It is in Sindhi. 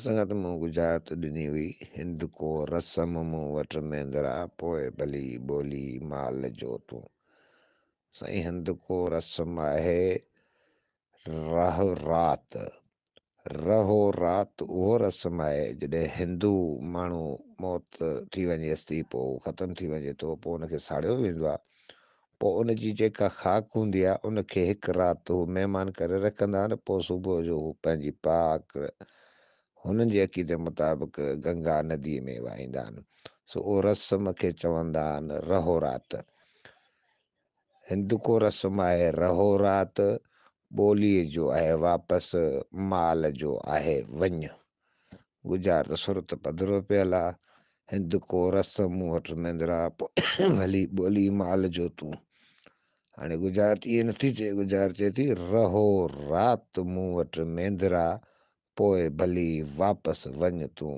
سنگت مون ڳجهارت ڏني هئي، هندڪو رسم مون وٽ مينڌرا، پوء ڀلي ٻولي مال جو تون. سائين هندڪو رسم آهي رهه رات. رهو رات اهو رسم آهي جڏهن هندو ماڻهو موت ٿي وڃيس ٿي پوء ختم ٿي وڃي ٿو پوء ان کي ساڙيو ويندو آهي پوء ان جي جيڪا خاڪ هوندي آهي ان کي هڪ رات هو مهمان ڪري رکندا آهن پوء صبح جو هو پنهنجي پاڪ هنن جي عقيدي مطابق گنگا ندي ۾ وهائيندا آهن سو اهو رسم کي چوندا آهن رهو رات. هندڪو رسم آهي رهو رات، ٻوليء جو آهي واپس، مال جو آهي وڃ. گذار ته سرت پڌرو پيل آ. هندڪو رسم مون وٽ مينڌرا، پوء ڀلي ٻولي مال جو تون. هاڻي گذار ائين نٿي چئي، گذار چئي ٿي رهو رات مون وٽ مينڌرا، پوء ڀلي واپس وڃ تون.